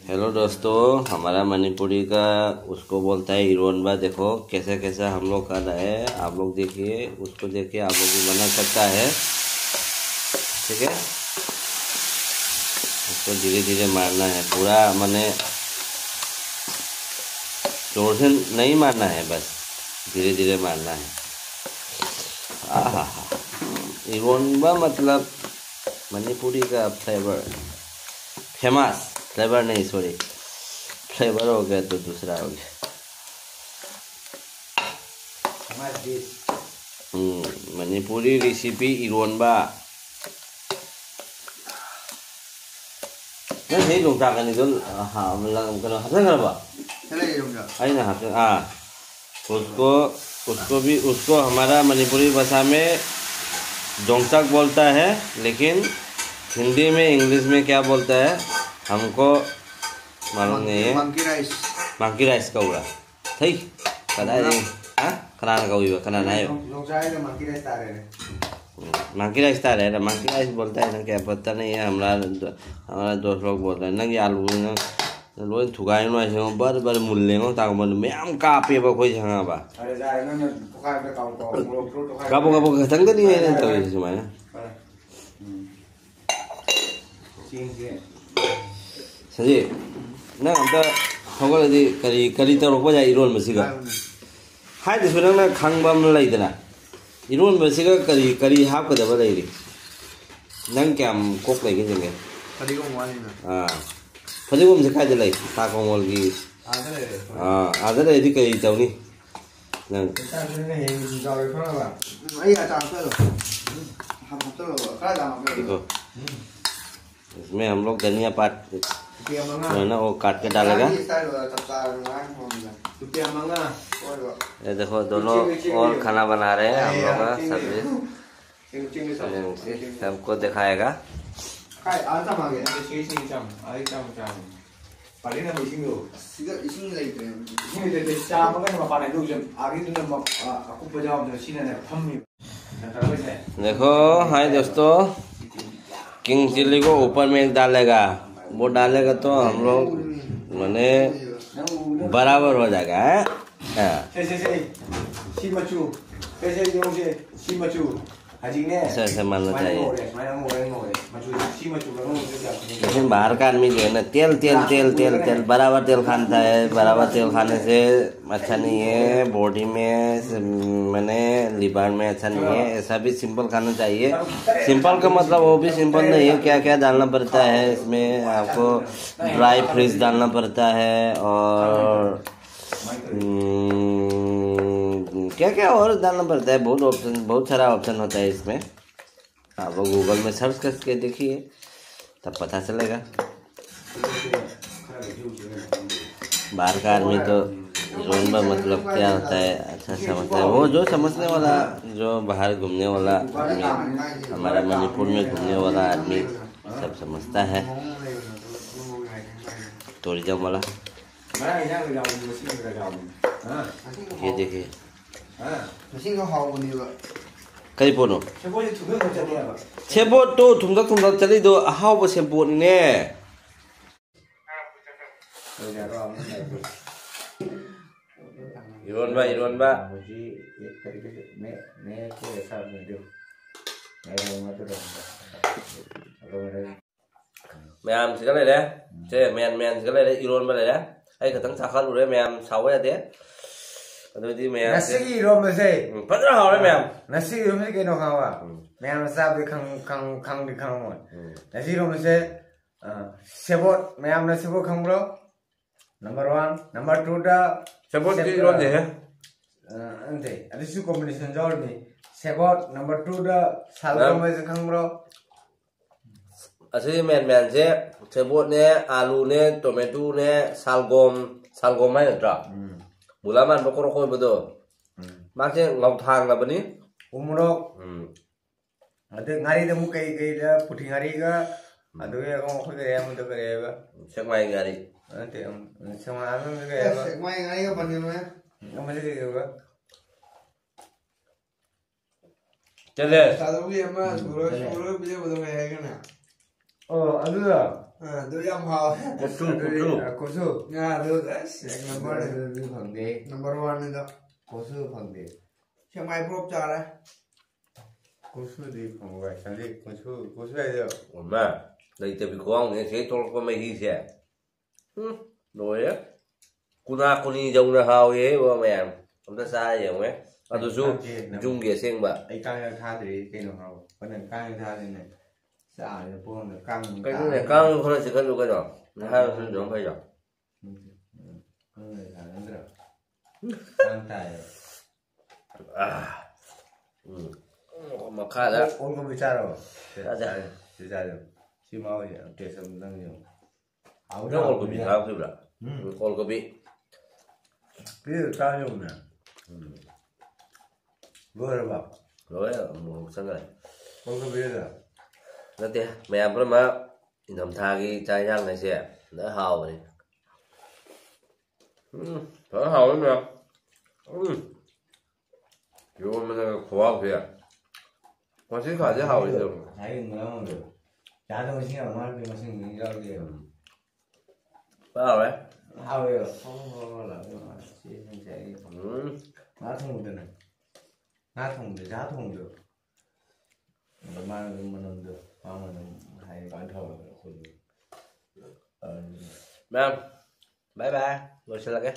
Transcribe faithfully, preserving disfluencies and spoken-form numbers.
Hello दोस्तों, हमारा मणिपुरी का उसको बोलता है इरोनबा। देखो कैसे कैसे हम लोग कर रहे हैं, आप लोग देखिए, उसको देखिए, आप लोग भी बना सकता है। ठीक है, उसको धीरे धीरे मारना है, पूरा माने जोर से नहीं मारना है, बस धीरे धीरे मारना है। आहा, इरोनबा मतलब मणिपुरी का फ्लेवर, फेमस फ्लेवर नहीं, सॉरी, फ्लेवर हो गया तो दूसरा हो गया। हम्म, मणिपुरी रेसिपी इरोनबा। ꯅꯪ ꯁꯤ ꯌꯣꯡꯆꯥꯛ ꯑꯅꯤꯗꯣ, ꯍꯥ, ꯀꯩꯅꯣ ꯍꯥꯞꯆꯟꯈ꯭ꯔꯕ? ꯑꯩꯅ ꯍꯥꯞꯆꯟ ꯑꯥ, उसको, उसको भी, उसको हमारा मणिपुरी भाषा में जोंगचाक बोलता है, लेकिन हिंदी में, इंग्लिश में क्या बोलता है, हमको मालूम नहीं है। Monkey rice. मंकी राइस का हुआ। ꯊꯩ, ꯀꯗꯥꯏꯗꯒꯤ? ꯍꯥ? ꯀꯅꯥꯅ ꯀꯧꯏꯕ? ꯀꯅꯥꯅ ꯍꯥꯏꯕ? ꯅꯣꯡꯖꯥꯏꯗ ꯃꯪꯀꯤ ꯔꯥꯏꯁ ꯇꯥꯔꯦꯅꯦ꯫ ꯎꯝ, ꯃꯪꯀꯤ ꯔꯥꯏꯁ ꯇꯥꯔꯦ ꯍꯥꯏꯔ, ꯃꯪꯀꯤ ꯔꯥꯏꯁ ꯕꯣꯜꯇꯥ ꯍꯥꯏꯅ ꯀꯌꯥ ꯄꯠꯇꯅ ꯌꯥꯝ ꯔꯥ-, ꯍꯃꯥꯔꯥ ꯗꯣꯁ ꯂꯣꯛ ꯕꯣꯜꯇꯥ ꯍꯥꯏ꯫ ꯅꯪꯒꯤ ꯑꯥꯂꯨꯗꯨ ꯅꯪ ꯂꯣꯏ ꯊꯨꯒꯥꯏ ꯅꯨꯡꯉꯥꯏꯁꯦ, ꯕꯔ ꯕꯔ ꯃꯨꯜꯂꯦꯉꯣ, ꯇꯥꯡꯕ ꯃꯌꯥꯝ ꯀꯥꯞꯄꯦꯕ ꯑꯩꯈꯣꯏꯁꯦ, ꯈꯪꯉꯕ? ꯑꯔꯦ, ꯌꯥꯔꯦ, ꯅꯪꯅ ꯄꯣꯈꯥꯏꯕꯗ ꯀꯥꯞꯄꯣ, ꯀꯥꯞꯄꯣ, ꯃꯣꯔꯣꯛꯇꯣ ꯇꯣꯈꯥꯏ-, ꯀꯥꯞꯄꯣ, ꯀꯥꯞꯄꯣ, ꯈꯤꯇꯪꯗꯅꯤ ꯑꯩꯅ ꯌꯥꯔꯦ, ꯇꯧꯔꯤꯁꯦ ꯁꯨꯃꯥꯏꯅ꯫ ꯐꯔꯦ꯫ ꯎꯝ꯫ ꯆꯦꯡꯁꯦ꯫ ꯁꯖꯤ, ꯅꯪ ꯑꯝꯇ ꯍꯧꯒꯠꯂꯗꯤ ꯀꯔꯤ, ꯀꯔꯤ ꯇꯧꯔꯛꯄ ꯌꯥꯏ ꯏꯔꯣꯟꯕꯁꯤꯒ? ꯍꯥꯏꯕꯅꯦ꯫ ꯍꯥꯏꯗꯁꯨ ꯅꯪꯅ ꯈꯪꯕ ꯑꯃ ꯂꯩꯗꯅ, ꯏꯔꯣꯟꯕꯁꯤꯒ ꯀꯔꯤ, ꯀꯔꯤ ꯍꯥꯞꯀꯗꯕ ꯂꯩꯔꯤ? ꯅꯪ ꯀꯌꯥꯝ ꯀꯣꯛ ꯂꯩꯒꯦ ꯌꯦꯡꯒꯦ꯫ ꯐꯗꯤꯒꯣꯝ ꯋꯥꯠꯂꯤꯅ꯫ ꯑꯥ꯫ ꯐꯗꯤꯒꯣꯝꯁꯦ ꯀꯥꯏꯗ ꯂꯩ? ꯇꯥ ꯀꯣꯡꯒꯣꯜꯒꯤ꯫ ꯑꯥꯗ ꯂꯩꯔꯦ꯫ ꯑꯥ, ꯑꯥꯗ ꯂꯩꯔꯗꯤ ꯀꯔꯤ ꯇꯧꯅꯤ? ꯅꯪ꯫ ꯆꯥꯛꯁꯤꯅ ꯍꯌꯦꯡ ꯅꯨꯡꯗꯥꯡ ꯋꯥꯏꯔꯝ ꯈꯪꯉꯕ? ꯎꯝ, ꯑꯩ ꯑꯆꯥꯔ ꯍꯥꯞꯆꯜꯂꯣ꯫ ꯎꯝ, ꯍꯥꯞꯆꯜꯂꯣ꯫ ꯈꯔ ꯌꯥꯝ ꯍꯥꯞꯆꯜꯂꯣ꯫ ꯏꯀꯣ꯫ ꯎꯝ꯫ इसमें हम लोग धनिया पात, ꯂꯨꯄꯥ ꯃꯉꯥ꯫ जो है ना, वो काट के डालेगा। ꯉꯔꯥꯡꯒꯤ style ꯑꯣꯏꯔ ꯆꯞ ꯆꯥꯔꯕꯅꯤ, ꯉꯔꯥꯡ ꯊꯣꯡꯕꯗ꯫ ꯂꯨꯄꯥ ꯃꯉꯥ꯫ ꯍꯣꯏ, ꯍꯣꯏ꯫ ये देखो, दोनों ꯏꯆꯦ, ꯏꯆꯦ, और ꯏꯆꯦ꯫ खाना बना रहे हैं हम लोग का, ꯑꯦ, ꯁꯕꯖꯤ꯫ ꯏꯆꯦ, ꯏꯆꯦ, ꯏꯆꯦ꯫ ꯌꯦꯡꯁꯤ, ꯏꯆꯦ, ꯏꯆꯦ꯫ सबको दिखाएगा꯫ ꯀꯥꯏ, ꯑꯥ ꯊꯝꯃꯒꯦ? ꯏꯆꯦ, ꯏꯆꯦ, ꯏꯆꯦ꯫ ꯑꯥ, ꯏꯆꯦ, ꯏꯆꯦ꯫ ꯄꯥꯔꯇꯤꯅ ꯑꯃꯨꯛ ꯏꯁꯤꯡꯗꯣ꯫ ꯁꯤꯗ ꯏꯁꯤꯡ ꯂꯩꯇ꯭ꯔꯦ꯫ ꯏꯁꯤꯡ ꯂꯩꯇ꯭ꯔꯦ, ꯆꯥꯝꯃꯒ ꯃꯄꯥꯟ ꯍꯥꯏꯗꯣꯛꯎꯁꯦ꯫ ꯑꯥꯒꯤꯗꯨꯅ ꯃ-, ꯑ, ꯑꯀꯨꯞꯄ ꯌꯥꯎꯗ꯭ꯔꯦ, ꯁꯤꯅꯅꯦ ꯐꯝꯃꯤꯕ꯫ ꯅꯠꯇ꯭ꯔꯒꯁꯦ꯫ देखो, हाय दोस्तों, किंग चिली को ऊपर में डालेगा। वो डालेगा तो हम लोग मैंने बराबर हो जाएगा, है? हाँ। ꯁꯦ, ꯁꯦ, ꯁꯦ꯫ ꯁꯤ ꯃꯆꯨ꯫ ꯁꯦ, ꯁꯦ, ꯌꯦꯡꯉꯨꯁꯦ꯫ ꯁꯤ ꯃꯆꯨ꯫ ꯍꯧꯖꯤꯛꯅꯦ꯫ ऐसे, ऐसे मानना ꯁꯨꯃꯥꯏꯅ चाहिए। ꯉꯧꯔꯦ, ꯁꯨꯃꯥꯏꯅ ꯉꯧꯔꯦ, ꯉꯧꯔꯦ꯫ ꯃꯆꯨꯁꯦ ꯁꯤ ꯃꯆꯨ ꯑꯉꯧꯕꯁꯦ ꯀꯌꯥ ꯐꯖꯗꯦ꯫ लेकिन बाहर का आदमी जो है ना, तेल, तेल, तेल, तेल, तेल, बराबर तेल खाना है। बराबर तेल खाने से अच्छा नहीं है, बॉडी में, मैंने लिवर में अच्छा नहीं है। ऐसा भी सिंपल खाना चाहिए। सिंपल का मतलब वो भी सिंपल नहीं है, क्या क्या डालना पड़ता है इसमें। आपको ड्राई फ्रूट्स डालना पड़ता है और हम्म, क्या क्या और डालना पड़ता है, बहुत ऑप्शन, बहुत सारा ऑप्शन होता है इसमें। आप लोग गूगल में सर्च करके देखिए, तब पता चलेगा। बाहर का आदमी तो रोनबा मतलब क्या होता है, अच्छा समझता है। वो जो समझने वाला, जो बाहर घूमने वाला आदमी, हमारा मणिपुर में घूमने वाला आदमी सब समझता है। टूरिज्म वाला। ꯉꯔꯥꯡ ꯏꯟꯖꯥꯡꯗꯣ ꯌꯥꯎꯕꯅꯤ, ꯉꯁꯤꯒꯤꯗꯨꯗ ꯌꯥꯎꯕꯅꯤ꯫ ꯍꯥ? ये देखिए। ꯍꯥ? ꯉꯁꯤꯗꯣ ꯍꯥꯎꯕꯅꯦꯕ꯫ ꯀꯔꯤ ꯄꯣꯠꯅꯣ? ꯁꯦꯕꯣꯠꯁꯦ ꯊꯨꯝꯗ ꯊꯨꯝ ꯆꯠꯂꯦꯕ꯫ ꯁꯦꯕꯣꯠꯇꯣ ꯊꯨꯝꯗꯛ ꯊꯨꯝꯗꯛ ꯆꯠꯂꯤꯗꯣ ꯑꯍꯥꯎꯕ ꯁꯦꯕꯣꯠꯅꯤꯅꯦ꯫ ꯑꯗꯨꯗꯤ ꯑꯗꯣ ꯑꯃꯨꯛ ꯂꯩꯔꯦ꯫ ꯏꯔꯣꯟꯕ, ꯏꯔꯣꯟꯕ꯫ ꯍꯧꯖꯤꯛ ꯀꯔꯤ ꯀꯔꯤ ꯃꯦ-, ꯃꯦꯠꯁꯦ ꯁꯥꯕꯅꯦ ꯑꯗꯨ꯫ ꯃꯦꯠ ꯍꯧꯕ ꯑꯗꯨ ꯂꯣꯏꯔꯦ꯫ ꯑꯗꯨ ꯂꯣꯏꯔꯦ꯫ ꯃꯌꯥꯝꯁꯤꯒ ꯂꯩꯔꯦ꯫ ꯁꯦ, ꯃꯌꯥꯟ ꯃꯌꯥꯟꯁꯤꯒ ꯂꯩꯔꯦ, ꯏꯔꯣꯟꯕ ꯂꯩꯔꯦ꯫ ꯑꯩ ꯈꯛꯇꯪ ꯆꯥꯈꯠꯂꯨꯔꯦ, ꯃꯌꯥꯝ ꯁꯥꯎꯕ ꯌꯥꯗꯦ꯫ ꯑꯗꯨꯗꯤ ꯃꯌꯥꯝꯁꯦ ꯉꯁꯤꯒꯤ ꯏꯔꯣꯟꯕꯁꯦ ꯎꯝ, ꯐꯖꯅ ꯍꯥꯎꯔꯦ ꯃꯌꯥꯝ꯫ ꯉꯁꯤꯒꯤ ꯏꯔꯣꯟꯕꯁꯦ ꯀꯩꯅꯣ ꯈꯪꯉꯕ? ꯎꯝ꯫ ꯃꯌꯥꯝꯅ ꯆꯥꯕꯗꯤ ꯈꯪ-, ꯈꯪ-, ꯈꯪꯗꯤ ꯈꯪꯉꯝꯃꯣꯏ꯫ ꯎꯝ꯫ ꯉꯁꯤ ꯏꯔꯣꯟꯕꯁꯦ, ꯑ, ꯁꯦꯕꯣꯠ, ꯃꯌꯥꯝꯅ ꯁꯦꯕꯣꯠ ꯈꯪꯕ꯭ꯔꯣ? Number one꯫ Number twoꯗ ꯁꯦꯕꯣꯠꯇꯤ ꯁꯦꯕꯣꯠ ꯏꯔꯣꯟꯗꯦꯍꯦ꯫ ꯑ, ꯅꯠꯇꯦ, ꯑꯗꯨꯁꯨ combination ꯌꯥꯎꯔꯤꯅꯤ꯫ ꯁꯦꯕꯣꯠ꯫ Number twoꯗ ꯁꯥꯜꯒꯣꯝ ꯅꯪ ꯍꯥꯏꯁꯦ ꯈꯪꯕ꯭ꯔꯣ? ꯑꯁꯤꯒꯤ ꯃꯦꯟ ꯃꯦꯟꯁꯦ ꯁꯦꯕꯣꯠꯅꯦ, ꯑꯥꯂꯨꯅꯦ, ꯇꯣꯃꯦꯇꯣꯅꯦ, ꯁꯥꯜꯒꯣꯝ, ꯁꯥꯜꯒꯣꯝ ꯍꯥꯏ ꯅꯠꯇ꯭ꯔꯣ? ꯎꯝ꯫ ꯃꯨꯂꯥ ꯃꯥꯟꯕ ꯀꯣꯔꯣꯛ ꯀꯣꯏꯕꯗꯣ꯫ ꯎꯝ꯫ ꯃꯥꯁꯦ ꯉꯧꯊꯥꯡꯅꯕꯅꯤ꯫ ꯎꯃꯣꯔꯣꯛ꯫ ꯎꯝ꯫ ꯑꯗꯩ ꯉꯥꯔꯤꯗ ꯑꯃꯨꯛ ꯀꯩ ꯀꯩꯗ ꯄꯨꯊꯤ ꯉꯥꯔꯤꯒ, ꯎꯝ꯫ ꯑꯗꯨꯒ ꯑꯃꯨꯛ ꯑꯩꯈꯣꯏ ꯀꯔꯤ ꯍꯥꯏꯕꯗꯣ ꯀꯔꯤ ꯍꯥꯏꯕ? ꯁꯦꯛꯃꯥꯏ ꯉꯥꯔꯤ꯫ ꯅꯠꯇꯦ, ꯑꯃꯨꯛ ꯁꯦꯛꯃꯥꯏ ꯍꯥꯏꯕ ꯑꯃꯗ ꯀꯔꯤ ꯑꯦ, ꯍꯥꯏꯕ? ꯁꯦꯛꯃꯥꯏ ꯉꯥꯔꯤꯒ ꯄꯟꯒꯅꯨꯍꯦ꯫ ꯑꯃꯗꯤ ꯀꯩ ꯀꯩꯕ? ꯆꯠꯂꯦ꯫ ꯆꯥꯗꯧꯒꯤ ꯑꯃ ꯎꯝ, ꯁꯨꯔ-, ꯆꯠꯂꯦ꯫ ꯁꯨꯔꯒ ꯄꯤꯖꯕꯗꯣ ꯀꯩ ꯍꯥꯏꯒꯅꯦ? ꯑꯣ, ꯑꯗꯨꯗꯣ꯫ ꯑꯗꯨ ꯌꯥꯝ ꯍꯥꯎꯋꯦ꯫ ꯀꯨꯞꯁꯨ, ꯀꯨꯞꯁꯨ꯫ ꯀꯨꯞꯁꯨ꯫ ꯉꯥꯗꯨ ꯑꯁ ꯌꯥꯝ ꯅꯝꯕꯔ ꯅꯝꯕꯔ ꯐꯪꯗꯦ꯫ ꯅꯝꯕꯔ ꯋꯥꯟꯅꯤꯗ꯫ ꯀꯨꯞꯁꯨ ꯐꯪꯗꯦ꯫ ꯁꯦꯛꯃꯥꯏ ꯄ꯭ꯔꯣꯞ ꯆꯥꯔꯦ꯫ ꯀꯨꯞꯁꯨꯗꯤ ꯐꯪꯕ ꯁꯟꯗꯦ ꯀꯨꯞꯁꯨ ꯀꯨꯞꯁꯨ ꯍꯥꯏꯗꯣ꯫ ꯑꯣꯃ꯫ ꯂꯩꯇꯕꯤ ꯈꯨꯍꯥꯎꯅꯦ ꯁꯤ ꯊꯣꯛꯂꯛꯄ ꯃꯍꯤꯁꯦ꯫ ꯎꯝ꯫ ꯂꯣꯏꯔꯦ꯫ ꯀꯨꯅꯥ ꯀꯨꯅꯤ ꯌꯧꯅ ꯍꯥꯎꯋꯦ ꯃꯌꯥꯝ꯫ ꯑꯝꯇ ꯆꯥꯔ ꯌꯦꯡꯉꯨꯅꯦ꯫ ꯑꯗꯨꯁꯨ ꯌꯨꯝꯒꯤ ꯑꯁꯦꯡꯕ꯫ ꯑꯩ ꯀꯥꯡ ꯍꯤꯗꯥꯛ ꯊꯥꯗ꯭ꯔꯤ ꯀꯩꯅꯣ ꯍꯥꯏꯕ꯫ ꯐꯖꯅ ꯀꯥꯡ ꯍꯤꯗꯥꯛ ꯊꯥꯗꯣꯏꯅꯦ꯫ ꯆꯥꯔꯦ ꯄꯣꯟꯗ ꯀꯥꯡ ꯀꯩꯅꯣꯅꯦ, ꯀꯥꯡ ꯈꯔ ꯆꯤꯛꯍꯜꯂꯨ ꯀꯩꯅꯣ꯫ ꯅꯍꯥ ꯈꯔ ꯆꯣꯡ ꯐꯩꯗꯣ꯫ ꯈꯪꯗ꯭ꯔꯦ ꯊꯥꯅꯤꯡꯗ꯭ꯔꯣ? ꯀꯥꯡ ꯇꯥꯏꯌꯦ꯫ ꯑꯥ꯫ ꯎꯝ꯫ ꯃꯈꯥꯗ꯫ ꯑꯣꯜ ꯀꯣꯕꯤ ꯆꯥꯔꯕꯣ? ꯆꯥꯗꯦ꯫ ꯆꯥꯔꯦ꯫ ꯁꯤ ꯆꯥꯔꯦ꯫ ꯁꯤ ꯃꯥ ꯍꯣꯏ ꯇꯦꯁ ꯑꯃꯇꯪ ꯌꯦꯡꯉꯣ꯫ ꯍꯥꯎꯗꯤ ꯅꯪ ꯑꯣꯜ ꯀꯣꯕꯤ ꯍꯥꯎꯕꯅꯤꯅꯦ꯫ ꯊꯥꯔꯛꯈꯤꯕ꯭ꯔꯥ? ꯎꯝ꯫ ꯎꯝ, ꯑꯣꯜ ꯀꯣꯕꯤ꯫ ꯄꯤꯔ ꯆꯥꯔ ꯌꯦꯡꯉꯨꯅꯦ꯫ ꯎꯝ꯫ ꯂꯣꯏꯔꯕ? ꯂꯣꯏꯔꯦ, ꯑꯃꯨꯛ ꯆꯪꯈ꯭ꯔꯦ꯫ ꯑꯣꯜ ꯀꯣꯕꯤꯗ? ꯅꯠꯇꯦ, ꯃꯌꯥꯝ ꯄꯨꯝꯅꯃꯛ ꯏꯪꯊꯝꯊꯥꯒꯤ ꯆꯥꯛ ꯏꯟꯁꯥꯡ ꯍꯥꯏꯁꯦ ꯐꯖꯅ ꯍꯥꯎꯕꯅꯤ꯫ ꯎꯝ, ꯐꯖꯅ ꯍꯥꯎꯋꯤ ꯃꯌꯥꯝ꯫ ꯎꯝ꯫ ꯏꯔꯣꯟꯕꯗꯒ ꯈꯨꯍꯥꯎꯁꯦ꯫ ꯉꯁꯤ ꯈ꯭ꯋꯥꯏꯗꯩ ꯍꯥꯎꯋꯤ ꯁꯤꯗ꯫ ꯉꯁꯥꯏꯒꯤ ꯉꯔꯥꯡꯗꯣ꯫ ꯆꯥꯗ ꯃꯁꯤꯡ ꯌꯥꯝ ꯃꯥꯡꯗꯦ, ꯃꯁꯤꯡ ꯃꯁꯤꯡ ꯌꯥꯎꯗꯦ꯫ ꯐꯖꯅ ꯍꯥꯎꯋꯦ꯫ ꯍꯥꯎꯋꯦꯕ꯫ ꯍꯥꯎ, ꯍꯥꯎ, ꯍꯥꯎ, ꯍꯥꯎ, ꯍꯥꯎ꯫ ꯁꯤ ꯉꯁꯥꯏꯒꯤ ꯎꯝ꯫ ꯉꯥ ꯊꯣꯡꯕꯗꯅꯦ꯫ ꯉꯥ ꯊꯣꯡꯕꯗ, ꯁꯥ ꯊꯣꯡꯕꯗꯣ꯫ ꯑꯗꯣ ꯃꯥꯅ ꯑꯗꯨꯝ ꯃꯅꯝꯗꯣ, ꯃꯥꯅ ꯑꯗꯨꯝ ꯍꯥꯏ ꯀꯃꯥꯏꯅ ꯇꯧꯔꯒ ꯑꯩꯈꯣꯏꯒꯤ ꯃꯌꯥꯝ, bye bye꯫ ꯂꯣꯏꯁꯤꯜꯂꯒꯦ꯫